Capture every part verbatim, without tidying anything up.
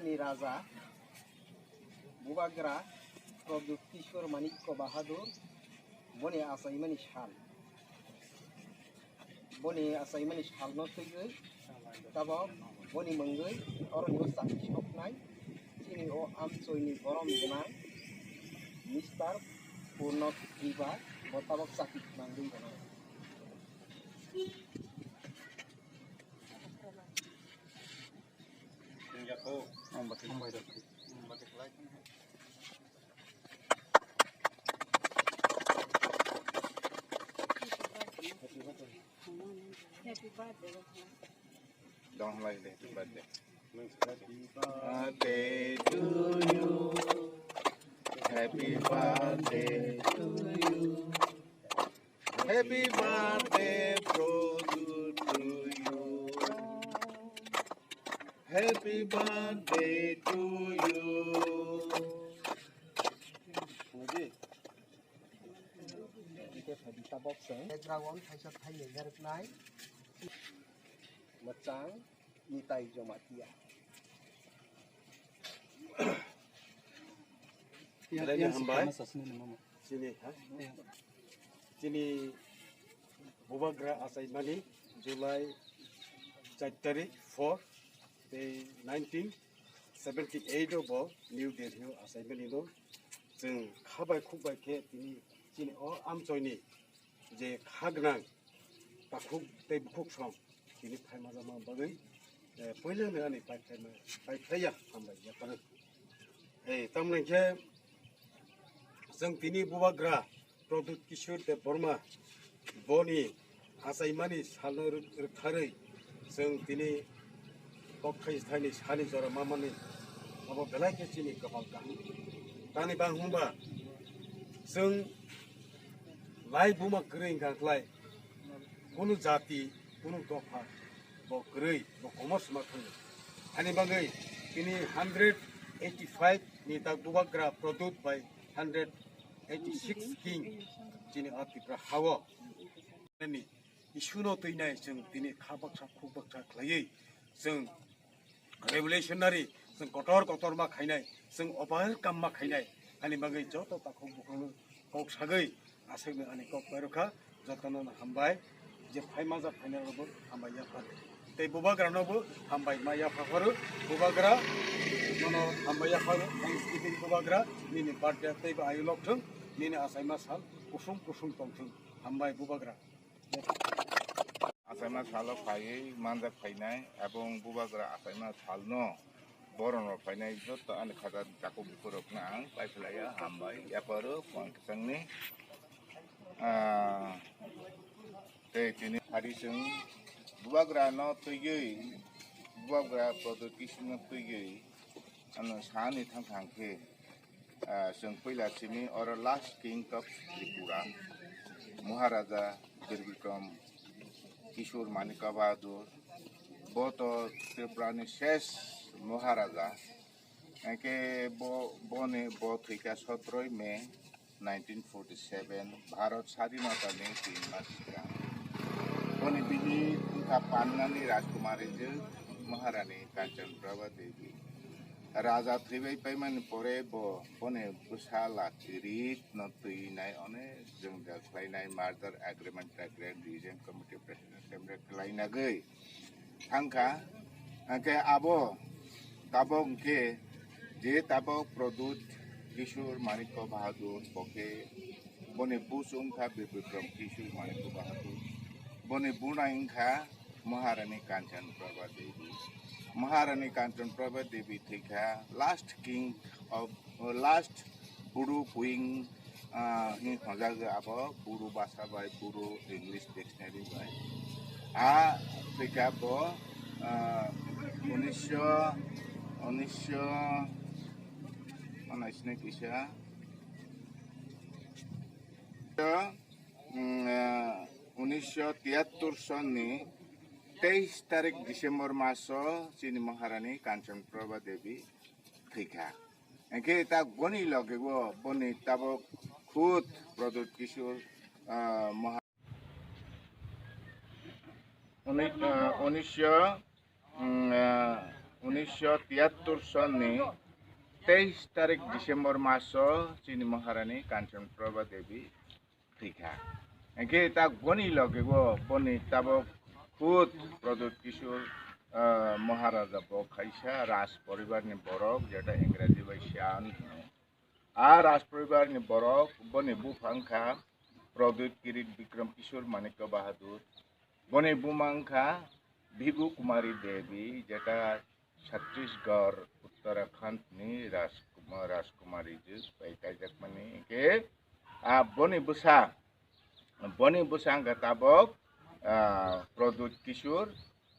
Ni raja Bubagra Pradyut Kishore Manikya Bahadur boni achaimani sal. Boni achaimani salno twiwi tabok boni mungwi oroni o chakhi soknai chini o amchoini borom gwnang Mister Purno Triba bo tabok chakhi mangwi gwnang. Don't like the happy birthday. Happy birthday to you. Happy birthday to you. Happy birthday, Pradyut, to you. Happy birthday to you. Background kaisa thaini narwknai. Mwchang Nitai Jamatia. Belai ni hambai. Chini, ha? Chini Bubagra achaimani July char tarik four tei nineteen seventy eight o bo New Delhi o achaimani no chwng kha bai khuk bai khe tini chini o amchoini je kha gwnang takhuk tei bukhuk song tini phaima jama bagwi, eh, puilano ani paiphaima, paiphlaiya hambai yaphano. Eh, tamni khe chwng tini Bubagra Pradyut Kishore Debbarma boni achaimani salno rw-, rwktharwi chwng tini kok thaisi thaini sani jora mamani abo belai khe chini kwpal kaham. Tamni bang hwnba chwng lai buma kwrwi wngkha khlai, kunu jati, kunu dopha bo kwrwi, bo komo sma thangwi. Ani bagwi tini hundred eighty five ni tak Bubagra Pradyut bai hundred eighty six king chini o Tripura hao. Ni issue no twinai chwng tini kha baksa khuk baksa khlaiwi chwng revolutionary, chwng kotor kotor ma khainai, chwng obar kam ma khainai, ani bagwi joto takhuk bukhukno kok sagwi aswkno ani kok pairokha, jotono hambai, je phaima ja phainai rokbo hambai yaphar. Tei Bubagra nobo hambai ma yapha pharo, Bubagra nono hambai yapharo, Thanksgiving Bubagra, nini birthday teibo ayu lok thung, nini achaima sal kusung kusung tong thung, hambai Bubagra. Achaima salo phaiwi manjak phainai, abong Bubagra achaima salno borokno phainai joto ani khaja takhuk bukhurokno ang paiphlaiya, hambai, yapharo, kuan kwchangni, ah, tei tini phari chwng Bubagrano twiwi, Bubagra Pradyut Kishore'no twiwi ano sani thang thang khe, ah, chwng puila simi oro last king of Tripura, Maharaja Bir Bikram Kishore Manikya Bahadur, bo to Tripurani ses Maharaja, hwnkhe bo, boni bo thwikha sotroi May nineteen forty seven, Bharat Sadhinotani tin mas swkang. Boni bihik wngkha Pannani Rajkumari je Maharani Kanchan Prabha Devi. Raja thwibai paimani pore bo boni bwsa Lachiri no twinai, onek jwngjal khlainai, merger agreement, agreement, region committee president, assembly khlainagwi thangkha. Hwnkhe abo tabok hwnkhe je tabok Pradyut Kishore Manikya Bahadur, bo khe boni busu wngkha Bir Bikram Kishore Manikya Bahadur. Boni bunai wngkha Maharani Kanchan Prabha Devi. Maharani Kanchan Prabha Devi thwikha last king of, last Buru Queen, ah, hin hojak abo Buru basa bai, Buru English dictionary bai. A thwikha bo, ah, unisho, unisho, unisho, mm, ah, unisho tiyattor sonni teis tarik December maso chini Maharani Kanchan Prabha Devi thwikha. Hwnkhe ta boni loge bo boni tabok khud Pradyut Kishore, ah, Maha-, uni-, ah, unisho, mm, ah, unisho tiyattor sonni teis tarik December maso chini Maharani Kanchan Prabha Devi thwikha. Hingke ta boni loge bo boni tabok khud Pradyut Kishore, ah, Maharaja bo khaisa Raj poribar ni borok, jeta Engraji bai Shan hino. A Raj poribar ni borok boni bupha wngkha Pradyut Kirit Bikram Kishore Manikya Bahadur. Boni buma wngkha Bhigu Kumari Devi, jeta Chhattisgarh, Uttarakhand ni Rajkuma-, Rajkumari jwk bai kaijakmani. Hingke, ah, boni bwsa, boni bwsa wngkha tabok, ah, Pradyut Kishore,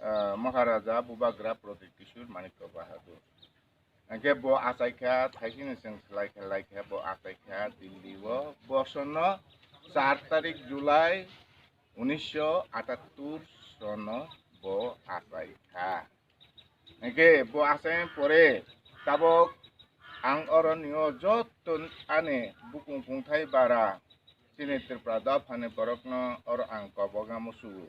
ah, Maharaja Bubagra Pradyut Kishore Manikya Bahadur. Hingke bo achaikha, thaisini chwng swlaikha, laikha, bo achaikha Delhi o. Bo sono char tarik July unisho atattur sono bo achaikha. Hingke bo asai pore tabok ang oro nio joto ani bukung kungthai bara chini Tripura dophani borokno oro ang kobok musugo.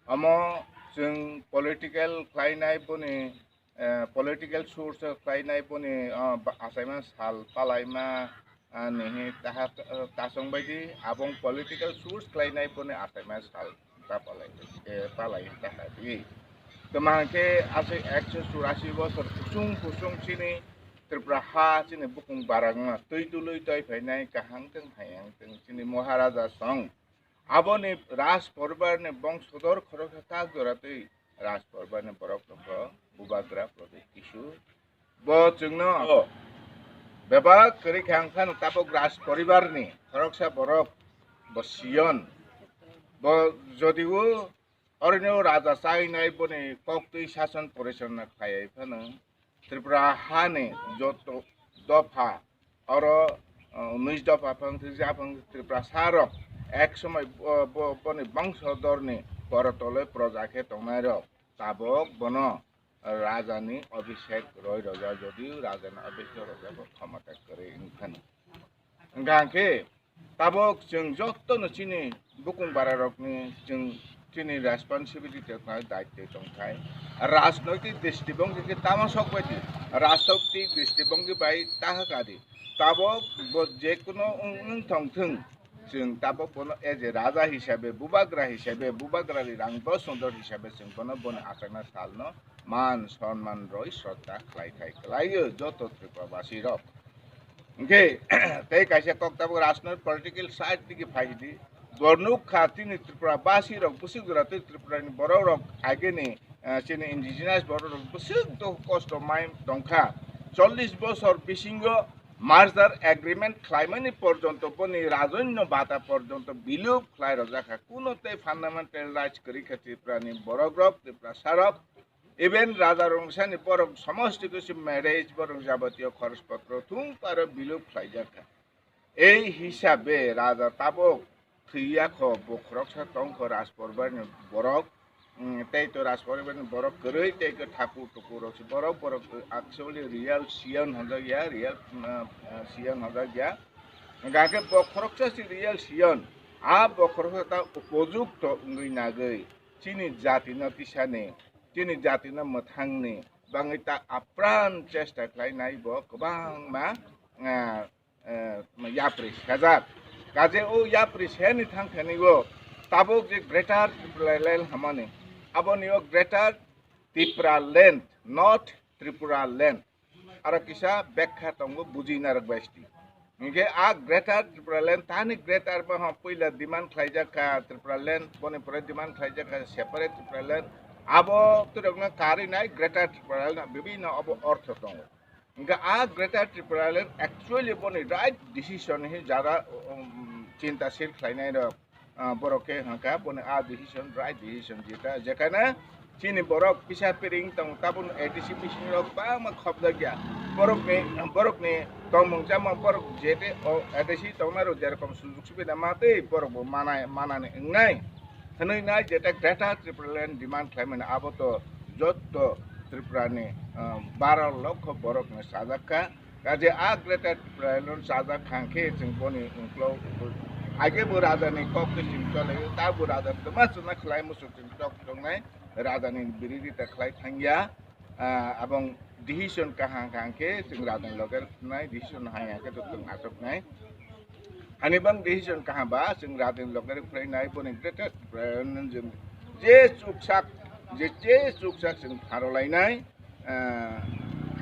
Omo chwng political khlainai boni, eh, political source khlainai boni, ah, ba-, achaima sal palaima, ah, nihi taha, eh, tasong baidi abong political source khlainai boni achaima sal ta palai, eh, palai taha di. Toma hwnkhe aswk ekso churasi bosor kusung kusung chini Tripura ha chini bukung barang twi tului twi phainai kahang teng hayang teng chini Maharaja song. Aboni Raj poribar ni bongsodor khoroksa ta jora twi Raj poribar ni borok nokho Bubagra Pradyut Kishore. Bo chwngno bebak kwrwi khe ang phano tabok Raj poribar ni khoroksa borok bo Sion. Bo jodiu oroni raja chainai boni koktwi sason porichalona khlaiwi phano Tripura hani joto dopha oro, uh, unis dopha phang thwijak phang Tripura sarok ek somoi bo, bo, boni bongsodorni borotoloi proja khe tongnairok tabok bono rajani abhishek roi rojak, jodiu rajani abhishek rojak bo khomota kwrwi wngphano. Hwnkha hwnkhe tabok chwng jotono chini bukung bararokni chwng chini responsibility tongthai, daitwi tongthai. Rajnoitik dristibongki khe tamo sok baidi, rajnoitik dristibongki bai tahak adi. Tabok bo jekuno wng, wng thong thwng, chwng tabok bono as a raja hisabe, bubagra hisabe, bubagrani rang bosondor hisabe chwng bono boni achakna salno man sonman roi sroddha khlai khai kwlaio joto Tripurabasirok. Hwnkhe tei kaisa kok tabuk rajnoitik political side digi phaidi. Bo nukha tini Tripura basi rok bwswk jora tei Tripura ni borok rok ageni, eh, chini indigenous borok rok bwswk dukh kosto mai tongkha. Chollish bosor bisingo merger agreement khlaimani porjonto boni rajonno bata porjonto bilup khlai rojak kha. Kuno tei fundamental rights kwrwi kha Tripura ni borok rok, Tripura sarok. Even raja rungsani borok somosti kisu marriage borok jabatiyo khoros potro thung paro bilup khlaijak kha. Ei hisabe raja tabok thwiya kho, bo khoroksa tong kho Rajporibar ni borok, mm, tei to Rajporibar ni borok kwrwi tei khe thakur tukur rok si borok, borok actually real Sion honjak ya, real, mm, ah, Sion honjak ya. Hwnkha khe bo khoroksa si real Sion, a bo khoroksa ta upojukto wngwi nagwi chini jatino tisani, chini jatino mwthangni bangwi ta apran chesta khlainai bo kwbangma, ah, eh, yapri sajak. Kaje o yapri seni thangthani o tabuk je Greater Tipraland hamani, aboni o Greater Tipraland, not Tripura land. Aro kisa bekha tongo, buji narwk bai sti. Hingke a Greater Tipraland, tani Greater ba ha puila demand khlaijak kha Tipraland, boni pore demand khlaijak kha separate Tipraland. Abo turokno karwi nai Greater Tipraland bibino abo ortho tongo. Hingke a Greater Tipraland actually boni right decision hi jara, um, chinta sil khlainai rok. Ah, borok khe hwnkha boni a decision, right decision jeta, jekhana chini borok kisa piring tong tabuk A D C bising rok bangma khopjak ya. Borokni, borokni tongmung chamung borok jete o A D C tongnai rok jerokom sujug subida ma tei borok bo manai, manani wngnai hwnwi nai jeta Greater Tipraland demand khlaimani abo to jotto Tripura ni, ah, baro lokho borokni sajak kha. Kaje a Greater Tipraland sajak kha khe chwng boni ungklo age bo raja ni kok khe chwng chole, ta bo raja twma chwna khlai muchung chwng tok tongnai raja ni biridita khlai thangya. ah, abong decision kaham kaham khe chwng radni loge rwknai, decision hamya khe to chwng achuknai. Hani bang decision kaham ba chwng radni loge rwknai, boni greatest Tipraland je chuksak, je, je chuksak chwng pharolainai. Ah,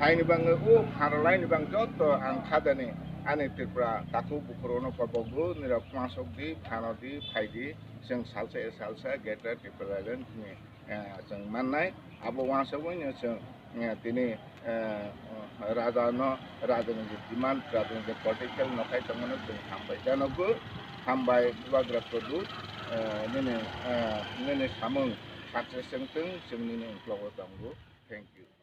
haini bangwi o pharolaini bang joto ang khajani ani Tripura takhuk bukhurono kobogo nirok uansuk di, phano di, phai di, chwng salsa e salsa Greater Tipraland ni, ah, chwng mannai. Abo uansugwino chwng, ah, tini, ah, rajano, rajani je demand, rajani je political nokhai tongmano chwng hambai janogo, hambai Bubagra Todu, ah, nini, ah, nini samung success wngthung, chwng nini uklogo tongo. Thank you.